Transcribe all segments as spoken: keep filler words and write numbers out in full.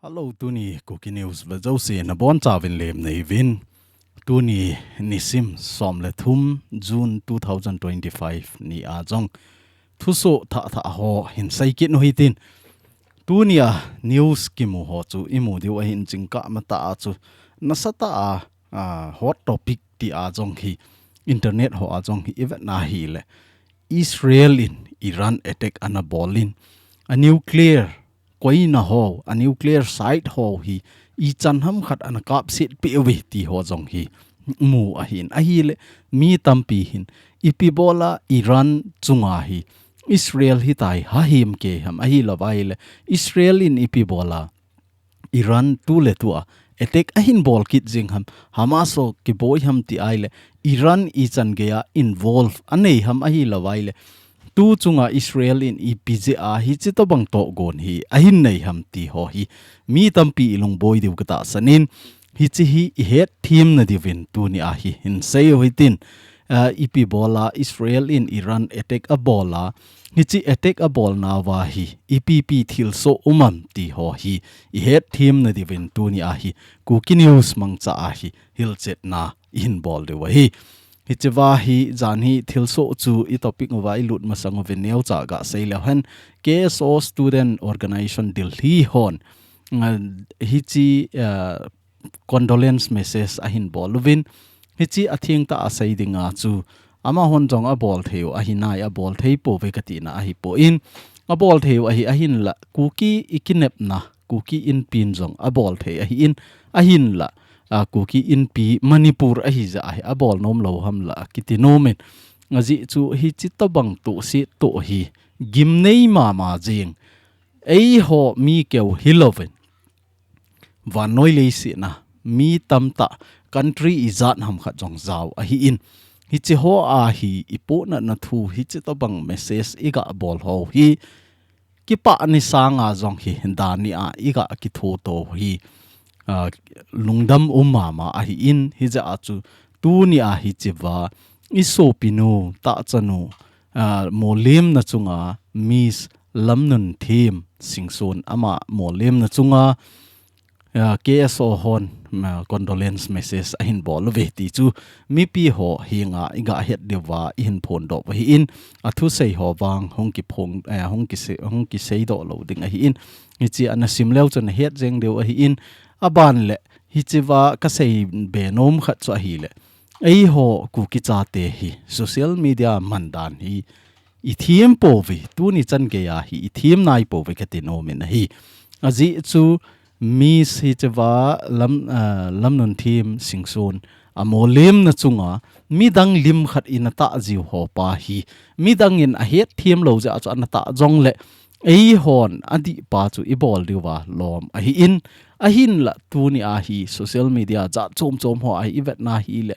Hello, tuni Kuki News vea jouse nabonchauvin lemna neivin. Tuni nisim som le thum June two thousand twenty-five ni a jong thusoh thah thah ho hin seikit u hitin. Tunia news kimu ho chu imu diu ahin, jingkah matah a chu nasatah a, a, hot topic ti a jong hi, internet ho a jong hi ivet na hile, Israel in Iran attack ana bol in, a nuclear koina ho, a nuclear site ho hi ichan ham khat ana kapset peh uve ti ho jong hi mu ahin. Ahile mi tampi hin ipi bola Iran chunga hi Israel hitia hi hahim kei ham, ahilouva ahile Israel in ipi bola Iran tuletua attack ahin bol kit jing ham, Hamas ho kiboi ham ti ahile Iran ichan geiya involve anei ham, ahilouva ahile tu chunga Israel in ipi jeh a hichi tobang tohgon hi ahin nei ham ti ho hi mi tampi ilungboi diu katahsan in, hichi hi ihet themna diuvin tunia hi hin sei u hitin. Ah, ipi bola Israel in Iran attack abol a, hichi attack abolnauva hi ipi ipi thilsoh um am ti ho hi ihet themna diuvin tunia hi Kuki News mangcha a hi hilchetna ihin bol diu ahi. Hichea hi jan hi thilsoh chu i topic uva ilut masang uvin neocha gasei leu hen, K S O Student Organization Delhi hon, ah, hichi, ah, condolence message ahin bol uvin, hichi athengtah a sei dinga chu amahon jong abol thei u ahi nai, abol thei pouve katina ahipoi, abol thei u ahi, ahinla Kuki ikinepna Kuki Inpi in jong abol thei ahin, ahinla, a, Kuki Inpi Manipur ahi jeh a hi abol nom lou ham la kiti nom in. Ajeh chu hichi tobang tohse toh hi gimnei mama jing, eiho mi keu hilouvin vannoi leiset a mi tamtah country ijat ham khat jong jao ahin, hichi ho a hi ipohnatna thu hichi tobang message iga bol ho hi kipah ni sanga jong hi dan nia iga kithoto hi, ah, lungdam um mama ahin, hijeh a chu tunia hichea isopinu, tahchanu, ah, molemna chunga Miss Lamnunthem Singson ama molemna chunga, ah, K S O hon, ah, condolence message ahin bol uve ti chu mipi ho henga iga het diuva ihin phondoh u ahin, athusei ho vang hung kiphong, eh, hung kise-, hung kiseidoh lou ding ahin, hichi ana sim leu chun ahet jeng diu ahin, aban le hichea kasei be nom khat chu ahile, eiho Kuki chate hi social media man dan hi ithem pouve, tuni chan geiya hi ithem nai pouve kati nom in ahi. Ajeh chu Miss hichea Lam, ah, Lamnunthem Singson amolemna chunga midang lim khat in atah jiu ho pa hi midang in ahet them lou jeh a chu ana tah jongle eihon adih pa chu ibol diuva lom ahin, ahinla tunia hi social media jat chom chom ho a hi ivet na hile,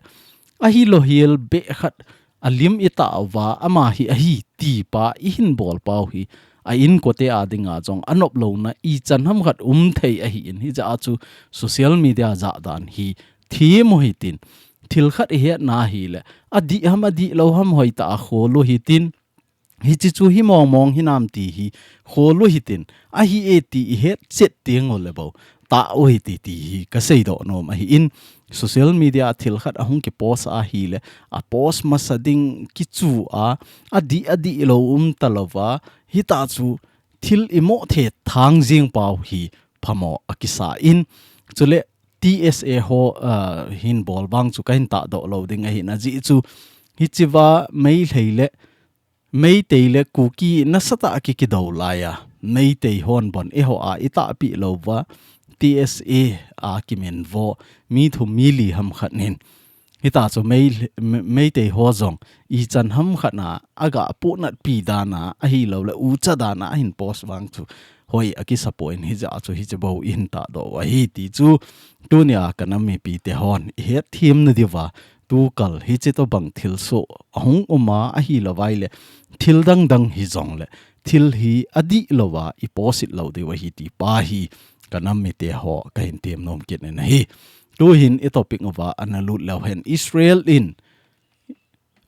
ahilou hel beh khat alim itah uva ama hi ahi ti pa ihin bol pau hi a inkote a dinga jong anop louna ichan ham khat um thei ahin, hijeh a chu social media jat dan hi them u hitin, thil khat ihet na hile, adih ham adih lou ham hoitah a khol u hitin, hichi chu hi mong mong hinam ti hi khol u hitin, ahi e ti ihet chet teng u le bou tah u hite ti hi kaseidoh nom ahin, social media a thil khat ahung kipost ahile, apost masa ding kichu a, adih adih lou um talouva, hitia chu thil imo thethang jing pau hi phamo akisa in, chule T S A ho, ah, hin bol vang chu kahin tahdoh lou ding ahin, ajeh chu hichea Meitei le Meitei le Kuki nasatah a kikidou laiya, Meitei hon bon eiho a itahpeh louva, T S A a kiminvo mi thum mi li ham khat nin, hitia chu Mei-, Me-, Meitei ho jong ichan ham khat a aga pohnatpi dan a, ahilouleh ucha dan a ahin post vang chu hoi akisa poi, hijeh a chu hiche bou ihin tahdoh u ahi ti chu tunia kanam mipite hon ihet themna diuva, tukal hichi tobang thilsoh ahung um a, ahilouva ahile thil dang dang hijongle thil hi adih louva ipost it lou diu ahi ti pa hi kanam mite ho kahin tem nom kit in ahi. Tuhin i topic uva ana lut leu hen, Israel in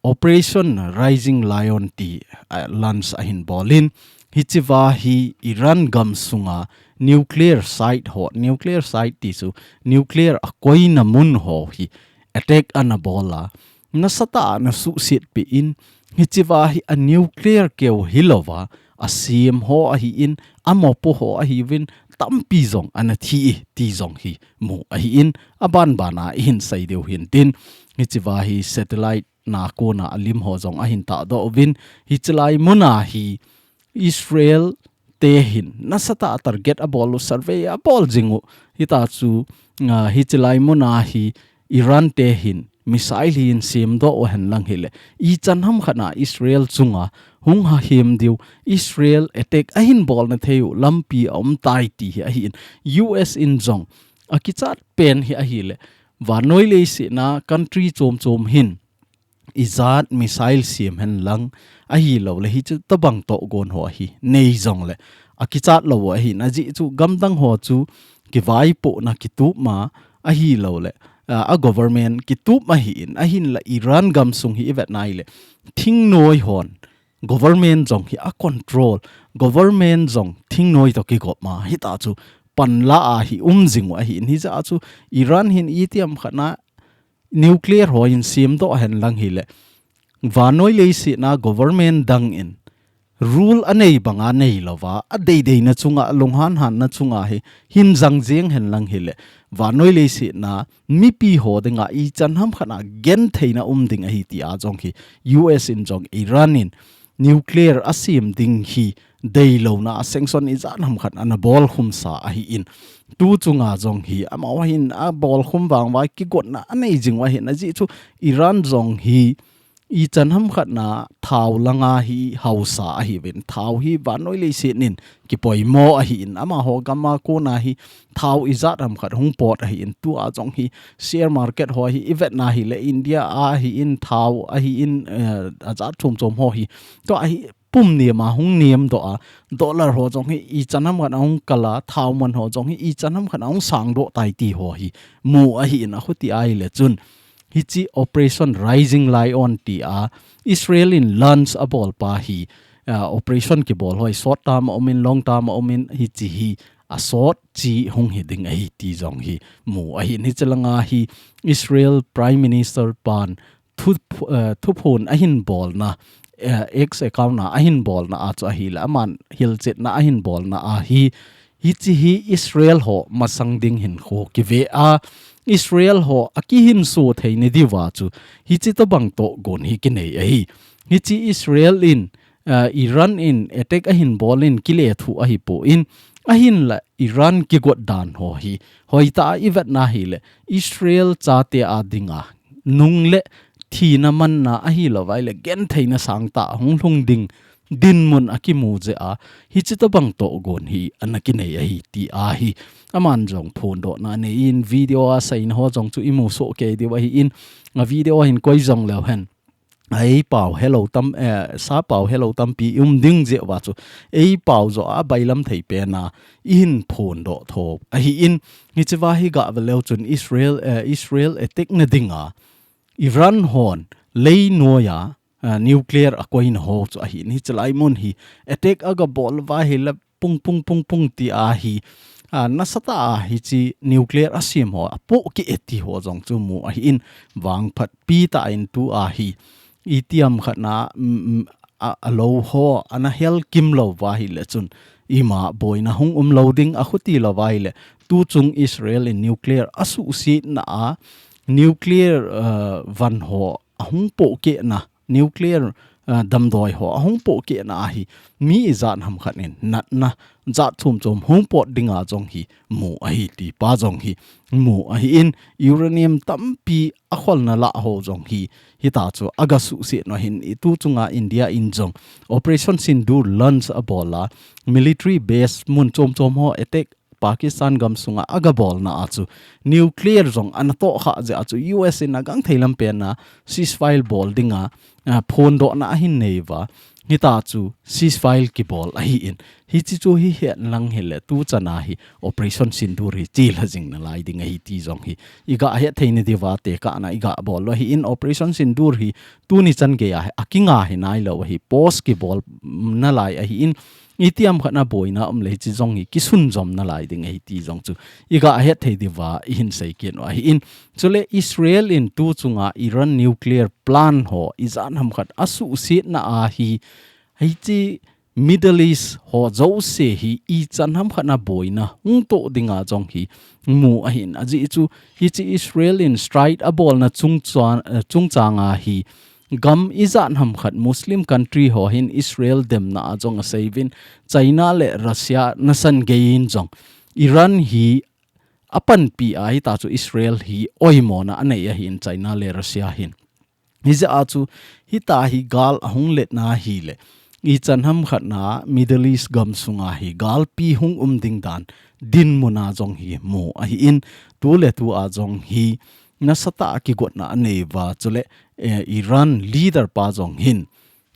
Operation Rising Lion ti, ah, launch ahin bol in, hichea hi Iran gamsunga nuclear site ho, nuclear site ti chu nuclear a koina mun ho hi attack ana bol a, nasatah a ana suhset peh in, hichea hi a nuclear keu hilouva, a sem ho ahin, a mopo ho ahiuvin, tampi jong ana thi e ti jong hi mu ahin, a banban a ihin sei diu hintin, hichea hi satellite na kona a lim ho jong ahin tahdoh uvin, hiche lai muna hi Israel te hin nasatah a target a bol u, survey a bol jing u. Hita chu, ah, hiche lai muna hi Iran te hin missile hi hin semdoh u hen lang hile, ichan hamkhat a Israel chunga hung ha hem diu, Israel attack ahin bolna thei u lampi a um tai ti hi ahin, U S in jong a kichat pen hi ahile, vannoi leiset a country chom chom hin ijat missile sem hen lang, ahilouleh hiche tobang tohgon ho hi nei jongle, a kichat lou u ahin, ajeh chu gamdang ho chu kivaipohna kitup ma, ahilouleh, a, a government kitup ma ahin, ahinla Iran gamsung hi ivet na hile, thingnoi hon government jong hi a control, government jong thingnoi toh kigop ma, hita chu panla a hi um jing u ahin, hijeh a chu Iran hin itiham khat a nuclear ho hin semdoh hen lang hile, vannoi leiset a government dang in rule a nei banga neilouva, a deidei na chunga, lunghan han na chunga hi hin jang jeng hen lang hile, vannoi leiset a mipi ho dinga ichan hamkhat a gentheina um ding ahi tia jong hi U S in jong Iran in nuclear a sem ding hi deilouna a sanction ijat hamkhat ana bolkhum sa ahin, tu chunga jong hi amaho hin a bolkhum vang uva kigotna a nei jing u ahin, ajeh chu Iran jong hi ichan hamkhat a thao langa hi hausa ahiuvin, thao hi vannoi leiset in kipoimo ahin, amaho gam a kona hi thao ijat hamkhat hung pot ahin, tua jong hi share market ho hi ivet na hile, India a ahin, thao ahin, eh, ajat chom chom ho hi, tua hi pum nem a hung nemdoh a, dollar ho jong hi ichan hamkhat a hung kal a, thao man ho jong hi ichan hamkhat a hung sangdoh tai ti ho hi mu ahin, akhuti ahile chun, hiche Operation Rising Lion tia Israel in launch a bol pa hi, ah, operation kibol ho hi short term a um in, long term a um in, hiche hi a sot chi hung hi ding ahi ti jong hi mu ahin, hiche langa hi Israel Prime Minister pan thu, eh, thuphon ahin bolna, eh, X account a ahin bolna a chu ahile, aman hilchetna ahin bolna a hi, hiche hi Israel ho masang ding hinkho kive a, Israel ho a kihinso theina diuva chu hiche tobang tohgon hi kinei ahi. Hiche Israel in, eh, Iran in attack ahin bol in kilethuh ahipon, ahinla Iran kigot dan ho hi hoitah a ivet na hile, Israel chate a dinga nung le thina manna ahilouva ahile gentheina sangtah a hung lhung ding dinmun a kimu jeh a, hiche tobang tohgon hi ana kinei ahi tia hi aman jong phondohna anei in, video a seina ho jong chu imu soh kei diu ahin, a video a hin koi jong leu hen, a eipao helou tam, eh, sapao helou tampi i um ding jeh uva chu, eipao joh a bailam thei pen a ihin phondoh tho ahin, hichea hi gah ve leu chun Israel, eh, Israel attack na dinga Iran hon leinoi a, eh, nuclear a koina ho chu ahin, hiche lai mun hi attack aga bol uva ahile pung pung pung pung tia hi, ah, nasatah a hiche nuclear a sem ho a pohkeh e ti ho jong chu mu ahin, vangphat pi tah in tua hi itiham khat a, mm, mm, a, a lou ho ana hel kim lou uva ahile chun ima boina hung um lou ding, akhuti louva ahile tu chung Israel in nuclear a suhsetna a nuclear, eh, van ho a hung pohkehna, nuclear, eh, damdoi ho a hung pohkehna a hi mi ijat hamkhat in natna jat chom chom hung pot dinga jong hi mu ahi ti pa jong hi mu ahin, uranium tampi a kholna lah ho jong hi hita chu aga suhset u ahin, i tu chunga India in jong Operation Sindoor launch a bol a, military base mun chom chom ho attack Pakistan gam sunga aga bolna a chu nuclear jong ana tohkhah jeh a chu U S in agangthei lam pen a ceasefire bol dinga, a, phondohna ahin nei uva. Hita chu ceasefire kibol ahin, Hichi chu hi het lang hile, tu chana hi Operation Sindoor hi chilha jing nalai ding ahi ti jong hi. Iga het thei nadiuva tekahna iga bol u ahin, Operation Sindoor hi tuni chan geiya hi akinga hi nailou ahi, pause kibol nalai ahin, itiham khat na boina um le hichi jong hi kisunjom nalai ding ahi ti jong chu iga het thei diuva ihin sei kit u ahin. Chule Israel in tu chunga Iran nuclear plant ho ijat ham khat asuhsetna ahi, hichi Middle East ho jouse hi ichan ham khat na boina hung toh dinga jong hi mu ahin, ajeh chu hichi Israel in strike abolna chungchang, eh, chungchanga hi gam ijat ham khat Muslim country ho hin Israel demna a jong asei uvin, China le Russia nasan geiyin jong Iran hi apanpi a hita chu Israel hi oimona anei ahin China le Russia hin. Hijeh a chu hita hi gal ahung letna hile, ichan ham khat na Middle East gam sunga hi galpi hung um ding dan dinmuna jong hi mu ahin, tu le tu a jong hi nasatah a kigotna anei uva, chule, eh, Iran leader pa jong hin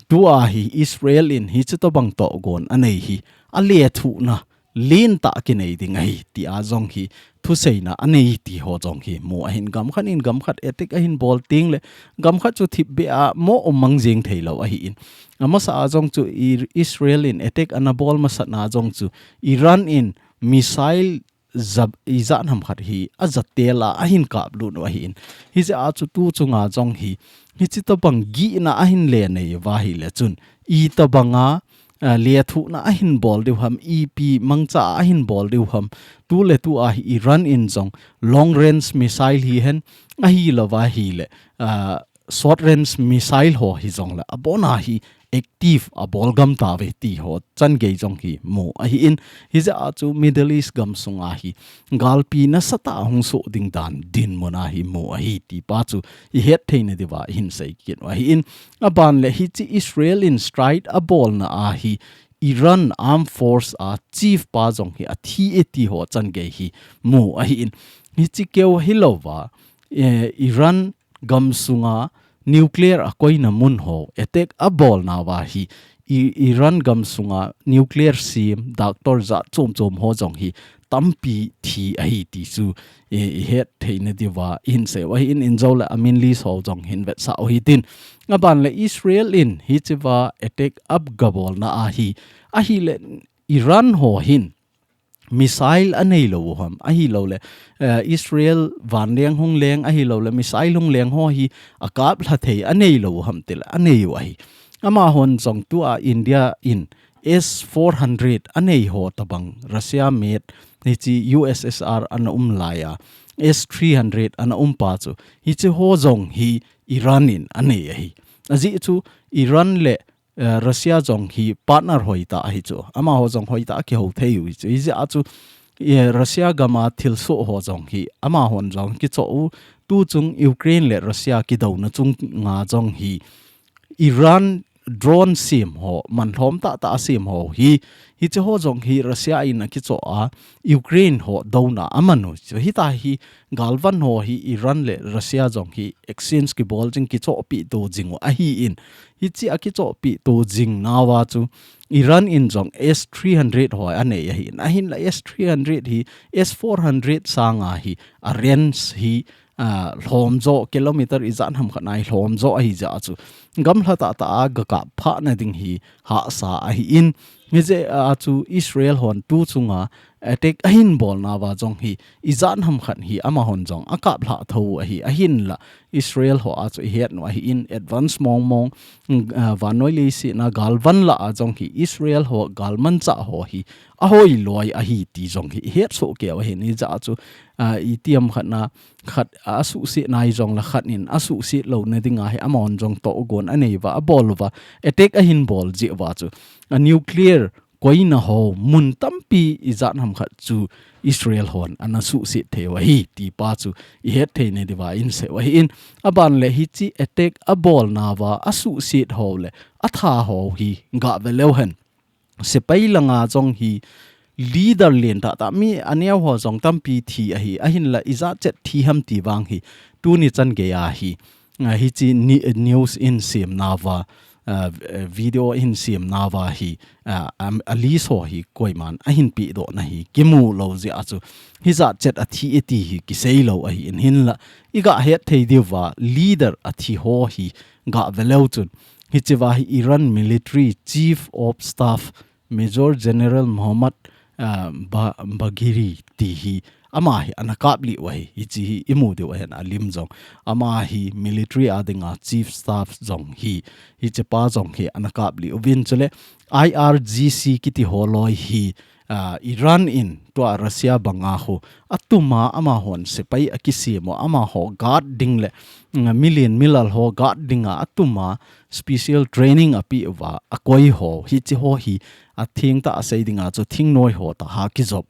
tua hi Israel in hichi tobang tohgon anei hi alethuhna lentah kinei ding ahi tia jong hi thuseina anei ti ho jong hi mu ahin, gam khat in gam khat attack ahin bol teng le gam khat chu thipbeh a mo um mang jeng theilou ahin. Amasa a jong chu I-, Israel in attack ana bol masatna jong chu Iran in missile jab, ijat ham khat hi ajatel a ahin kaplut u ahin. Hijeh a chu tu chunga jong hi, hichi tobang gihna ahin le nei uva hile chun, itobanga, ah, lethuhna ahin bol diu ham, ipi mangcha ahin bol diu ham. Tu le tu a hi Iran in jong long range missile hihen, ahilouva hile, ah, short range missile ho hi jong le abona hi active abol gam tauve ti ho chan gei jong hi mu ahin. Hijeh a chu Middle East gam sunga hi galpi nasatah a hung soh ding dan dinmuna hi mu ahi ti pa chu ihet thei nadiuva ihin sei kit u ahin. Aban le hichi Israel in strike abolna a hi Iran Armed Force a chief pa jong hi athi e ti ho chan gei hi mu ahin. Hichi keu hilouva, eh, Iran gam sunga nuclear akoina mun ho attack abolna uva hi I-, Iran gam sunga nuclear sem doctor jat chom chom ho jong hi tampi thi ahi ti chu, eh, ihet thei nadiuva ihin sei u ahin, injou le amin list ho jong hin vetsah u hitin. Aban le Israel in hichi va attack agabolna a hi, ahile Iran ho hin missile anei lou u ham, ahilou le, eh, Israel vanleng hung leng, ahilou le missile hung leng ho hi akaplha thei anei lou u ham tile anei u ahi. Amahon jong tua India in S four hundred anei ho tobang Russia made, hichi U S S R ana um laiya S three hundred ana um pa chu, hichi ho jong hi Iran in anei ahi. Ajeh chu Iran le eh, Russia jong hi partner hoitah ahi chu. Amaho jong hoitah a kihou thei u hi chu. Hijeh a chu, eh, Russia gam a thilsoh ho jong hi amahon jong kichoh u. Tu chung Ukraine le Russia kidouna chunga jong hi Iran drone sem ho, man lhom tahtah a sem ho hi, hichi ho jong hi Russia in akichoh a, Ukraine ho douna aman u. Chu hita hi galvan ho hi Iran le Russia jong hi exchange kibol jing, kichohpi to jing u ahin. Hichi akichohpi to jing nauva chu Iran in jong S three hundred ho anei ahin. Ahinla S three hundred hi S four hundred sanga hi a range hi, ah, lhom jo, kilometer ijat ham khat na hi lhom jo ahi jeh a chu gamla tahtah a gakap phah na ding hi hahsa ahin. Hijeh a chu Israel hon tu chunga attack ahin bol nauva jong hi ijat ham khat hi amahon jong akaplha tho u ahi. Ahinla Israel ho a chu ihet u ahin, advance mong mong, mm, ah, vannoi leiset a galvan lah a jong hi Israel ho galmanchah ho hi ahoi loi ahi ti jong hi ihet soh kei u ahin. Hijeh a chu, ah, itiham khat na khat asuhset nai jong le khat in asuhset louna dinga hi amahon jong tohgon anei uva, abol uva, attack ahin bol jeh uva chu a nuclear koina ho mun tampi ijat ham khat chu Israel hon ana suhset thei u ahi ti pa chu ihet thei nadiuva ihin sei u ahin. Aban le hichi attack abol nauva asuhset ho le atha ho hi gave leu hen, sepai langa jong hi leader len tahtah, mi aneo ho jong tampi thi ahi, ahinla ijat chet thi ham ti vang hi tuni chan geiya hi, ah, hichi ni-, news in sem nauva, uh, video ahin siam nauva hi, uh, um, a list ho hi koiman ahin pedoh na hi kimu lou jeh a chu hijat chet a thi e ti hi kisei lou ahi in, hinla i ga het thei diuva leader a thi ho hi ga ve leu chun, hichea hi Iran military chief of staff Major General Mohammad, uh, ba Bagheri ti hi ama hi ana kap lih u ahi, hichi hi i mu diu ahin a lim jong. Ama hi military a dinga chief staff jong hi, hichepa jong hi ana kap lih uvin, chule I R G C kiti ho loi hi, uh, Iran in tua Russia banga ho atuma amahon sepai a kisem u, amaho guard ding le, mm, milian milal ho guard dinga atuma special training a pe uva a koi ho, hichi ho hi a thengtah a sei dinga chu thingnoi ho tah a kijop,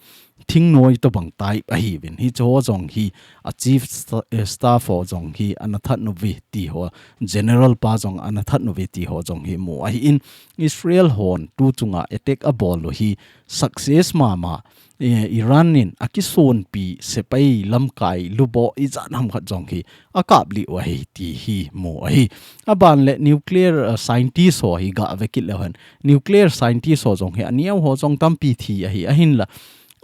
thingnoi tobang type ahiuvin, hichi ho jong hi a chief sta-, eh, staff ho jong hi ana that uve ti ho, general pa jong ana that uve ti ho jong hi mu ahi in, Israel hon tu chunga attack a bol u hi success mama, eh, Iran in a kisonpi sepai lamkai lubo ijat ham khat jong hi a kap lih u ahi ti hi mu ahi. A ban le nuclear, uh, scientist ho hi ga ve kit leu hen, nuclear scientist ho jong hi a neo ho jong tampi thi ahi, ahinla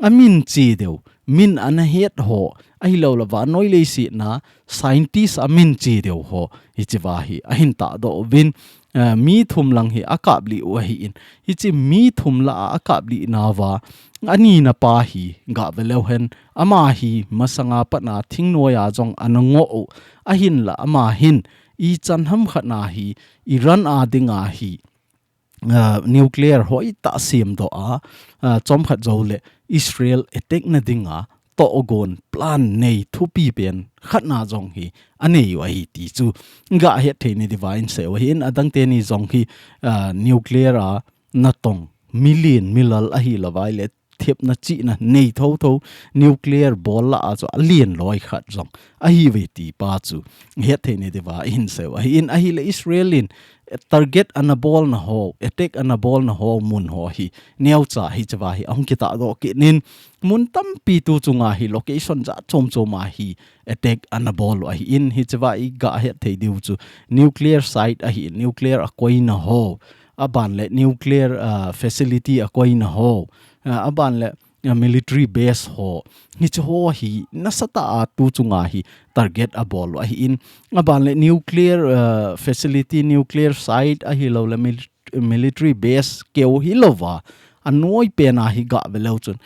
a min chi deu, min ana het ho, ahilou le vannoi leiset na scientist a min chi deu ho, hichea hi ahin tahdoh uvin, eh, mi thum lang hi a kap lih u ahi in, hichi mi thum lah a a kap lih nauva a nina pa hi ga ve leu hen, ama hi masanga pat a thingnoi a jong ana ngoh u, ahinla ama hin ichan ham khat na hi Iran a dinga hi, uh, nuclear hoitah semdoh a, uh, chomkhat jou le Israel attack na dinga tohgon plan nei thupi pen khat na jong hi a nei u ahi ti chu ga het thei na diuva in sei u ahi in, adang teni jong hi, uh, nuclear a natong milian milal ahilou vai le thepna chihna nei thotho nuclear bol lah a chu a lian loi khat jong ahiuve ti pa chu het thei na diuva in sei u ahi in, ahile Israel in target ana bol na ho, attack ana bol na ho mun ho hi neocha hichea hi ahung kitahdoh kit in, mun tampi tu chunga hi location jat chom chom a hi attack ana bol u ahi in, hichea i ga het thei diu chu nuclear site ahi, nuclear a koina ho, a ban le nuclear, uh, facility a koina ho, uh, a ban le, uh, military base ho, hichi ho hi nasatah a tu chunga hi target a bol u ahi in, a ban le nuclear, uh, facility, nuclear site ahilou le mil-, military base keu hilouva a noi pen a hi ga ve leu chun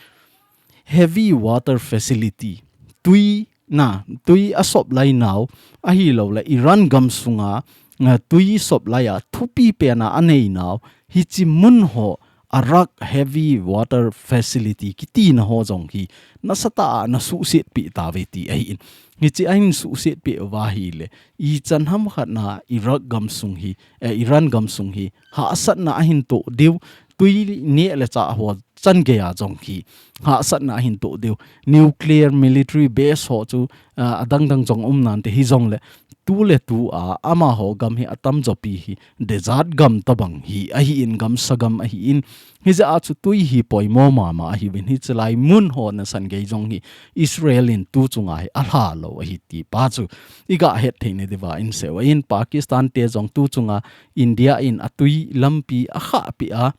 heavy water facility, tui na, tui a supply nau, ahilou le Iran gam sunga, uh, tui supply a thupi pen a a nei nau, hichi mun ho Arak heavy water facility kiti na ho jong hi nasatah a ana suhset peh tauve ti ahi in. Hichi ahin suhset peh uva ahile ichan ham khat na Iraq gam sung hi, eh, Iran gam sung hi hahsatna ahin toh diu, tui neh le chah ho chan gei a jong hi hahsatna ahin toh diu. Nuclear military base ho chu, ah, adang dang jong um nante, hijong le tu le tu a amaho gam hi atamjo pi hi desert gam tobang hi ahi in, gamsa gam ahi in. Hijeh a chu tui hi poimo mama ahiuvin, hichi lai mun ho nasan gei jong hi Israel in tu chunga hi alha lou ahi ti pa chu i ga het thei na diuva in sei u ahi in. Pakistan te jong tu chunga India in atui lampi akhah peh a,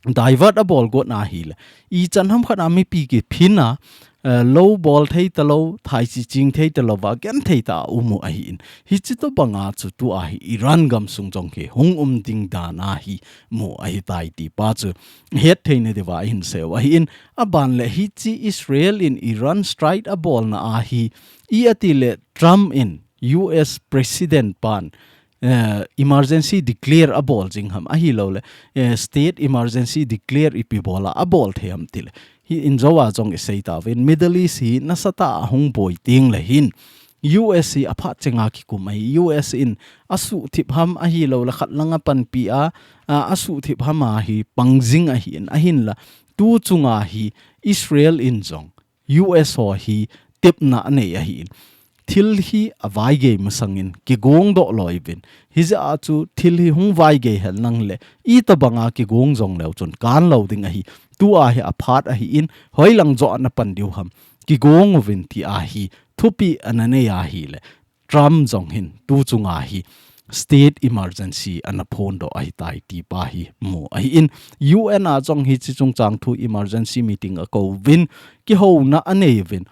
divert abol got na ahile, ichan ham khat a mipi kiphin a, eh, lou bol thei talou, thaichi ching thei talouva, gen thei tah a um u ahi in. Hichi tobang a chu tua hi Iran gam sung jong hi hung um ding dan a hi mu ahi tai ti pa chu het thei na diuva in sei u ahi in. A ban le hichi Israel in Iran strike abol na a hi, i ati le Trump in U S President pan eh, emergency declare abol jing ham, ahilou le, eh, state emergency declare ipi bol a abol thei ham ti le. Hi in jo a jong i sei tauvin, Middle East hi nasatah a hung boi teng le hin, U S hi aphat chenga kikum ahi, U S in asuhthip ham ahilou le khat lang a panpi a, a, asuhthip ham a hi pang jing ahi in, ahin la tu chunga hi Israel in jong U S ho hi tepna anei ahi in. Thil hi avaigei masang in kigong doh loi uvin. Hijeh a chu thil hi hung vaigei hel nang le, itobang a kigong jong leu chun kan lou ding ahi. Tua hi aphat ahi in, hoilang jo ana pan diu ham. Kigong uvin ti a hi thupi ana nei ahile, Trump jong hin tu chunga hi state emergency ana phondoh ahitai ti pa hi mu ahin, U N a jong hiche chungchang thu emergency meeting akouvin, kihouna aneiyuvin,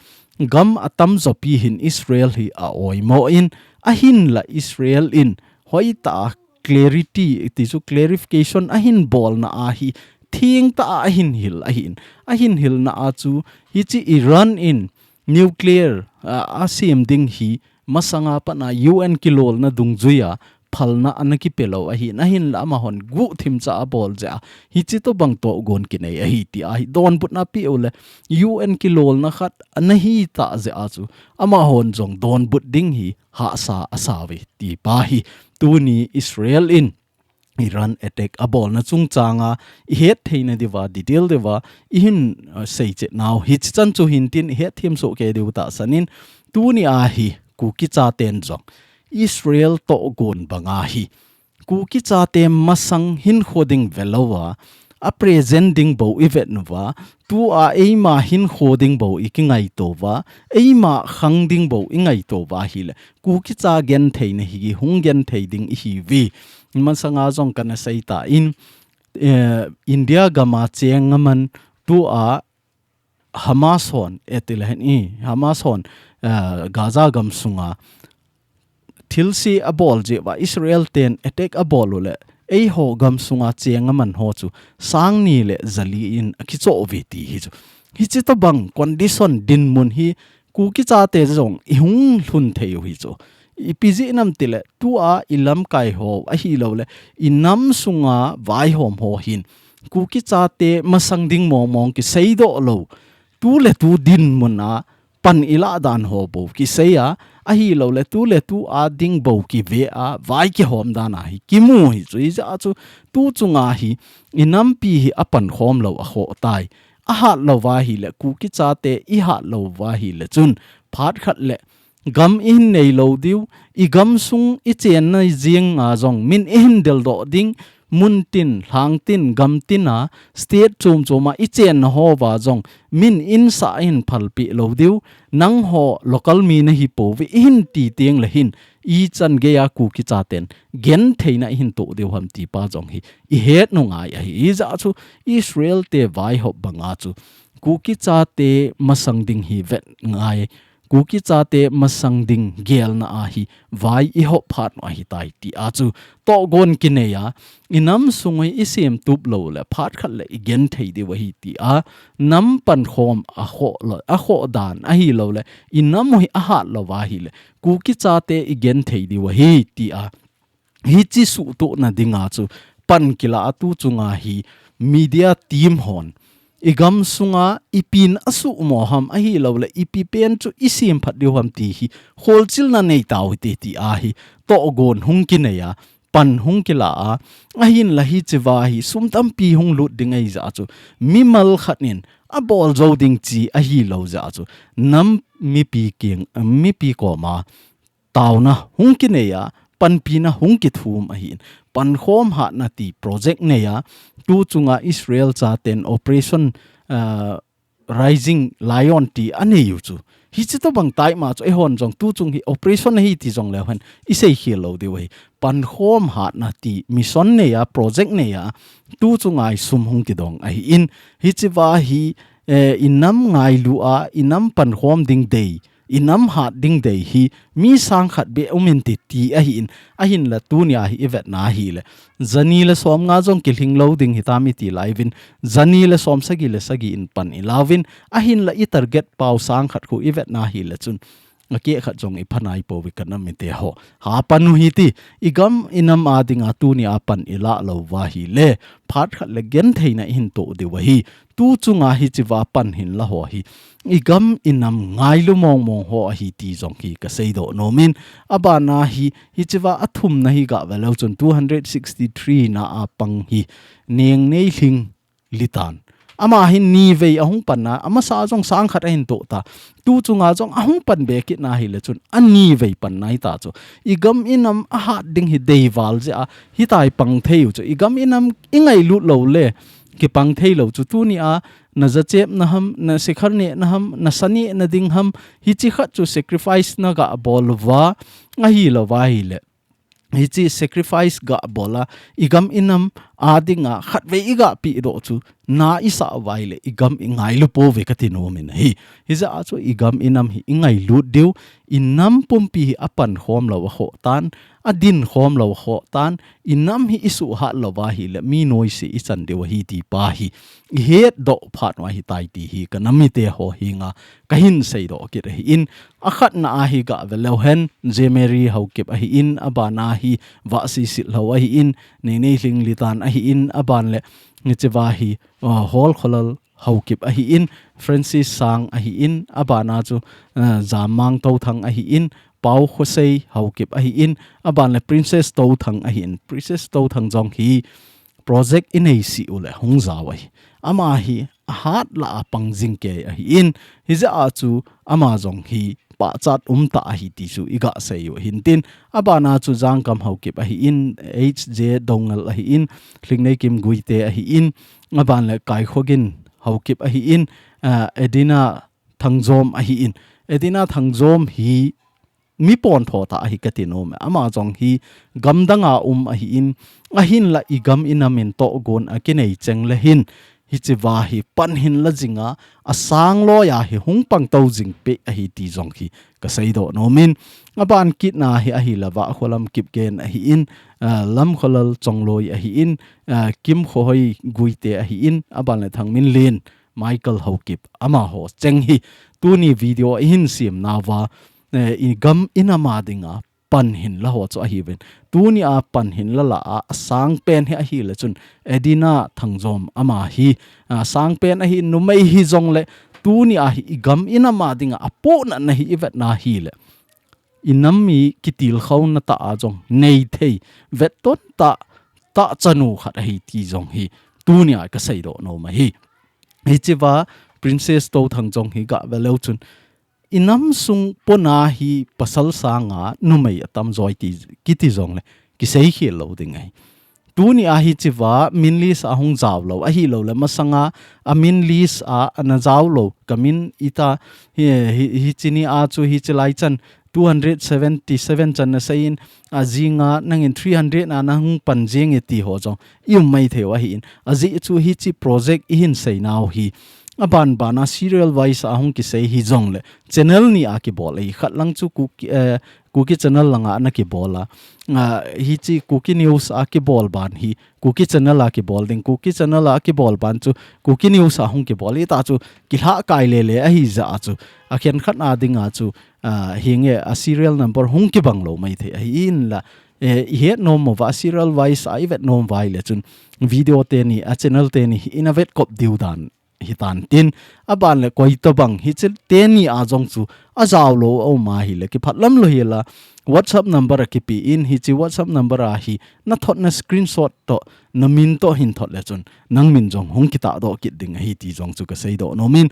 gam atamjo pi hin Israel hi a-oimo in, ahinla Israel in hoitah a clarity, ti chu clarification ahin bolna ahi, thengtah a ahin hil ahin, ahin hilna a chu hiche Iran in nuclear, ah, asem ding hi masanga pat a U N kilolna dungjuia phalna ana kipe lou ahin, ahinla amahon guhthim cha abol jeh a hiche tobang tohgon kinei ahi ti ahi, donbutna peh uleh U N kilolna khat ana hitah jeh a chu amahon jong donbut ding hi hahsa asauve ti pa hi tuni Israel in Iran attack abolna chungchanga ihet theina diuva, detail diuva ihin, uh, seichet nau hiche chan chu hintin ihet them soh kei diu tahsan in, tuni a hi Kuki chaten jong Israel tohgon banga hi Kuki chate masang hinkho ding velouva, a present ding bou ivet uva, tua eima hinkho ding bou ikingaito uva, eima khang ding bou ingaito uva ahileh Kuki cha gentheina hi hung genthei ding ihiuve. Masanga jong kana seita in, eh, India gam a cheng aman tua Hamas hon, eh, tileh hen i, Hamas hon, eh, Gaza gam sunga thilse abol jeh uva Israel ten attack abol uleh eiho gam sunga cheng aman ho chu sang ni le jali in akichoh uve ti hi chu. Hiche tobang condition dinmun hi Kuki chate jong ihung lhun thei u hi chu. Ipi jeh ham tileh tua ilamkai ho ahilouleh inam sunga vaihom ho hin Kuki chate masang ding mong mong kiseidoh lou, tu le tu dinmun a pan ilah dan ho bou kisei a, ahilouleh tu le tu a ding bou kive a, vai kihom dan a hi kimu hi chu, hijeh a chu tu chunga hi inampi hi apankhom lou akhoh tai. Ahat lou uva ahileh Kuki chate ihat lou uva ahileh chun phat khat leh gam ihin nei lou diu, igam sung ichenna jing a jong min ihin deldoh ding, mun tin, lhang tin, gam tin a, state chom chom a ichenna ho uva jong min insah ihin phalpeh lou diu, nangho local mi nahi pouve ihin ti teng leh hin, ichan gei a Kuki chaten gentheina ihin toh diu ham ti pa jong hi ihet u ngai ahi. Hijeh a chu Israel te vaihop banga chu Kuki chate masang ding hi vet ngai, Kuki chate masang ding gelna a hi vai ihop phat u ahitai ti a chu tohgon kinei a, inam sung u isem tup lou leh phat khat leh igenthei diu ahi ti a, nam pankhom akhoh lou, akhoh dan ahilouleh inam u hi ahat lou uva ahileh Kuki chate igenthei diu ahi ti a, hiche suhtohna dinga chu pan kila a tu chunga hi media team hon igam sunga ipi in asuhmo ham ahilouleh ipi pen chu isem phat diu ham ti hi holchilna nei tau hite ti a hi tohgon hung kinei a, pan hung kila a, ahinla hiche uva hi sum tampi hung lut ding ahijeh a chu mimal khat in abol jou ding chi ahilou jeh a chu nam mipi keng, mipi koma taona hung kinei a, panpina hung kithum ahin, pankhom hatna ti project nei a, tu chunga Israel chaten Operation, ah, Rising Lion ti anei u chu. Hiche tobang tai ma chu eihon jong tu chung hi operation ahi ti jong leu hen isei khel lou diu ahi. Pankhom hatna ti mission nei a, project nei a, tu chunga hi sum hung kidong ahin, hiche uva hi, eh, inam ngailu a, inam pankhom ding dei, inam hat ding dei hi mi sang khat beh um inte ti ahin, ahinla tunia hi ivetna ahileh jani le somnga jong kilhing lou ding hitam iti laiyuvin, jani le somsagi le sagi in pan ilauvin, ahinla itarget pau sang khat khu ivetna ahileh chun akeh khat jong ipha naipouve kanam mite ho. Ha pan u hite, igam inam a dinga tunia pan ilah lou uva ahileh phat khat leh gentheina ihin toh diu ahi. Tu chunga hiche uva pan hinla ho hi igam inam ngailu mong mong ho ahi ti jong hi kaseidoh nom in, abana hi hiche uva athumna hi gah ve leu chun two hundred sixty three na a pang hi Nengnei Lhing Litan. Ama hin nivei ahung pan a, amasa jong sang khat ahin toh ta. Tu chunga jong ahung pan be kit na ahileh chun anivei pan na hita chu. Igam inam ahat ding hi deival jeh a hitia hi pang thei u chu. Igam inam ingailut lou leh kipang thei lou chu, tunia na jachepna ham, na sikhar nehna ham, na sa nehna ding ham, hiche khat chu sacrifice na gah bol uva ahilou va ahileh hiche sacrifice ga bol a, i gam i nam a dinga khatvei i ga pehdoh chu na i sah uva ahile i gam i ngailu pouve kati nom in ahi. Hijeh a chu i gam i nam hi i ngailut diu, i nam pumpi hi a pankhom lou a khoh tan, a dinkhom lou a khoh tan, i nam hi i suhhat lou va ahile mi noise i chan diu ahi ti pa hi i hetdoh phat u ahitai ti hi ka nam mite ho henga ka hin seidoh kit ahin, a khatna a hi ga ve leu hen, J Mary Haokip ahin, a bana hi Vahsi Sitlhou ahin, Neinei Lhinglitan ahin, a ban le hiche va hi, uh, Hol Kholal Haokip ahin, Francis Sang ahin, a bana chu, uh, Jammang Touthang ahin, Pau Khosei Haokip ahin, a ban le Princess Touthang ahin, Princess Touthang jong hi project i nei sih u le hung jao ahi. Ama hi a hat lah a pang jing kei ahin, hijeh a chu ama jong hi pachat um tah ahi ti chu i ga sei u ahin tin, a bana chu Jangkam Haokip ahin, H J Doungel ahin, Lhingneikim Guite ahin, a ban le Kaikhogin Haokip ahin, ah, Edina Thangjom ahin. Edina Thangjom hi mi pontho tah ahi kati nom e. Ama jong hi gamdang a um ahin, ahinla i gam i nam in tohgon a kinei cheng le hin, hiche va hi pan hin la jing a, a sang loi a hi hung pang tou jing peh ahi ti jong hi ka seidoh nom in, a ban kitna hi ahile Vahkholam Kipgen ahin, ah, Lamkholal Chongloi ahin, ah, Kimkhohoi Guite ahin, a ban le Thangminlen Michael Haokip, amaho cheng hi tuni video i hin siam nauva, eh, i gam i nam a dinga pan hin la ho chu ahiuvin. Tuni a pan hin la lah a, a sang pen hi ahile chun Edina Thangjom ama hi, a, sang pen ahi, numei hijong le tuni a hi i gam i nam a dinga a pohnatna hi i vetna ahile i nam mi kitilkhouna tah a jong nei thei, vetton tah, tah chanu khat ahi ti jong hi tuni a ka seidoh nom ahi. Hiche va Princess Touthang jong hi ga ve leu chun i nam sung pona hi pasal sanga numei a tam joi ti, kiti jong le kisei khel lou ding ahi. Tuni a hiche va min list a hung jao lou, ahilou le masanga a min list a ana jao lou, ka min ita hi, hi, hiche ni a chu hiche lai chan two hundred seventy seven chan na seiyin, a jinga nangin three hundred na na hung pan jing e ti ho jong i um mai thei u ahin. Ajeh chu hiche project i hin sei nau hi a ban ban a serial wise a hung kisei hijong le channel ni a kibol ahi, khat lang chu Kuki, eh, Kuki channel langa na kibol a. Ah, hiche Kuki News a kibol ban hi Kuki channel a kibol ding, Kuki channel a kibol ban chu Kuki News a hung kibol, hita chu kilhah kai lele ahi jeh a chu a khenkhat na dinga chu, ah, hinge a serial number hung kibang lou mai thei ahin la, eh, i het nom uva serial wise a i vet nom uva ahile chun video teni, a channel teni hi i na vet kop diu dan hitan tin, a ban le koi tobang hiche teni a jong chu a jao lou a um ahile kiphat lam lou hi la WhatsApp number a kipe in, hiche WhatsApp number a hi na thot na screenshot toh, na min toh hin thot le chun nang min jong hung kitahdoh kit ding ahi ti jong chu ka seidoh nom in,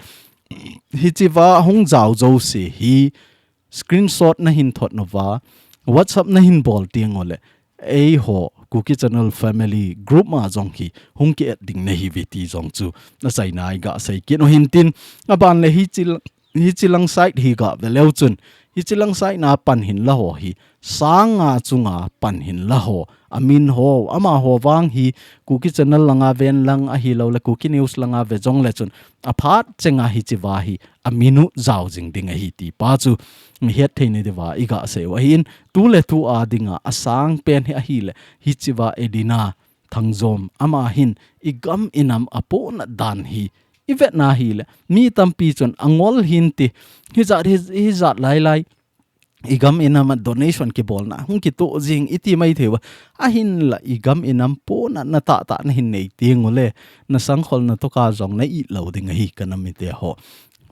hiche va hung jao jouse hi screenshot na hin thot nauva, WhatsApp na hin bol teng u le, eiho Kuki Channel Family Group ma jong hi hung ki add ding na hi uve ti jong chu a chaina i ga sei kit u hin tin, a ban le hiche l-, hiche lang side hi ga ve leu chun, hiche lang side na pan hin la ho hi, sanga chunga pan hin la ho, a min ho, amaho vang hi Kuki Channel langa ven lang ahilou le Kuki News langa ve jong le chun, a phat chenga hiche va hi a min u jao jing ding ahi ti pa chu mi het thei ni diuva i ga sei u ahin, tu le tu a dinga a sang pen hi ahile hiche va Edina Thangjom ama hin i gam i nam a pohnat dan hi i vetna ahile mi tampi chun a ngol hin ti, hijat hi, hijat lai lai i gam i nam a donation kibolna hung kitoh jing i ti mai thei uva, ahin la i gam i nam pohnatna tahtah na hin nei teng u le na sangkhol na toh ka jong na it lou ding ahi ka nam mite ho.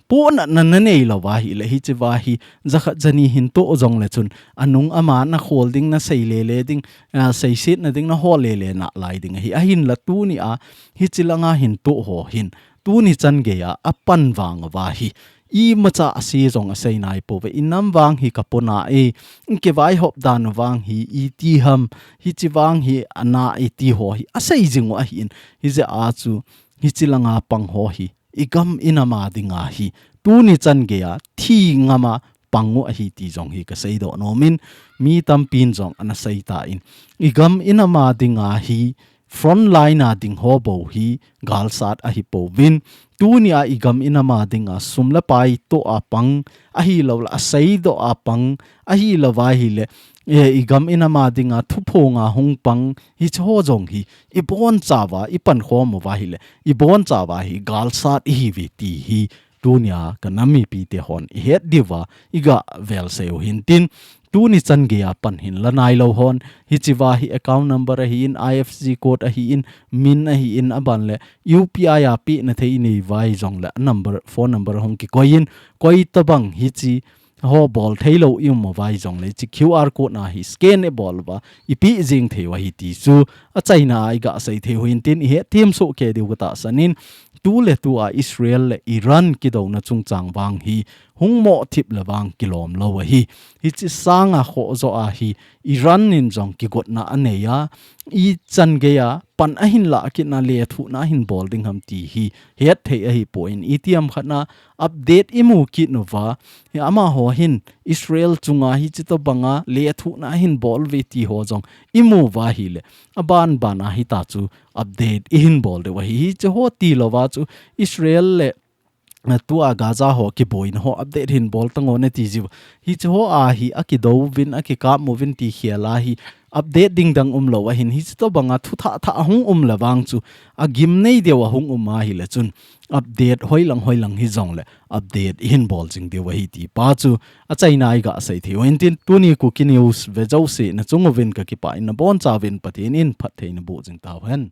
Pohnatna na nei lou va ahile hiche va hi jakhat jani hin toh jong le chun a nung ama na khol ding, na sei lele ding, ah, seisetna ding na hol lele nalai ding ahi. Ahin la tuni a hiche langa hin toh ho hin tuni chan gei a a pan vang uva hi imacha a sei jong a sei nai pouve, i nam vang hi ka pona e, i kivaihop dan u vang hi iti ham, hiche vang hi ana e ti ho hi a sei jing u ahin, hijeh a chu hiche langa pang ho hi i gam i nam a dinga hi tuni chan gei a thi ngam a pang u ahi ti jong hi kasei doh nom in, mi tampin jong ana sei tan. I gam i nam a dinga hi, front line a ding ho bou hi, galsat ahi pouvin. Tunia i gam i nam a dinga sum le pai toh a pang, ahilou le, asei doh a pang, ahilou va ahile, eh, i gam i nam a dinga thuphong a hung pang, hiche ho jong hi, i bonchauva, i pankhom uva ahile, i bonchauva hi, galsat ihiuve ti hi, tunia ka nam mipi te hon i het diuva, i gah vel sei u hintin, tuni chan geiya pan hin la nailou hon, hichea hi account number ahin, I F S C code ahin, min ahin, aban le U P I a pehna thei i nei uva hijongle number, phone number hung kikoi in, koi tabang hiche ho bol theilou i um uva hijongle hiche Q R code na hi scan i bol uva, i peh jing thei u ahi ti chu, achaina a i gah sei thei u hintin i hetthem soh kei diu ka tahsan in, tuletua Israel le Iran kidouna chungchang vang hi hung moh thip le vang kilom lou ahi. Hiche sanga khoh joh a hi Iran in jong kigotna anei a, i chan geiya pan ahin lah kit na lethuhna ahin bol ding ham ti hi het thei ahi poi, itiham khat na update i mu kit uva, hi amaho hin Israel chunga hiche tobanga lethuhna ahin bol uve ti ho jong i mu uva ahile, aban ban a hitia chu update i hin bol diu ahi. Hiche ho tilou va chu Israel le, eh, tua Gaza ho kiboina ho update hin bol tan o nati jiu. Hiche ho a hi akidou uvin, akikap uvin ti khel a hi update ding dang umlou ahin, hiche tobanga thu thah thah ahung um le vang chu agimnei diu ahung um ahile chun update hoilang hoilang hijongle update i hin bol jing diu ahi ti pa chu achaina a i gah sei thei u hintin, tuni Kuki News ve jouse na chung uvin ka kipah in, na bonchauvin Pathen in phatthei na boh jing tauhen.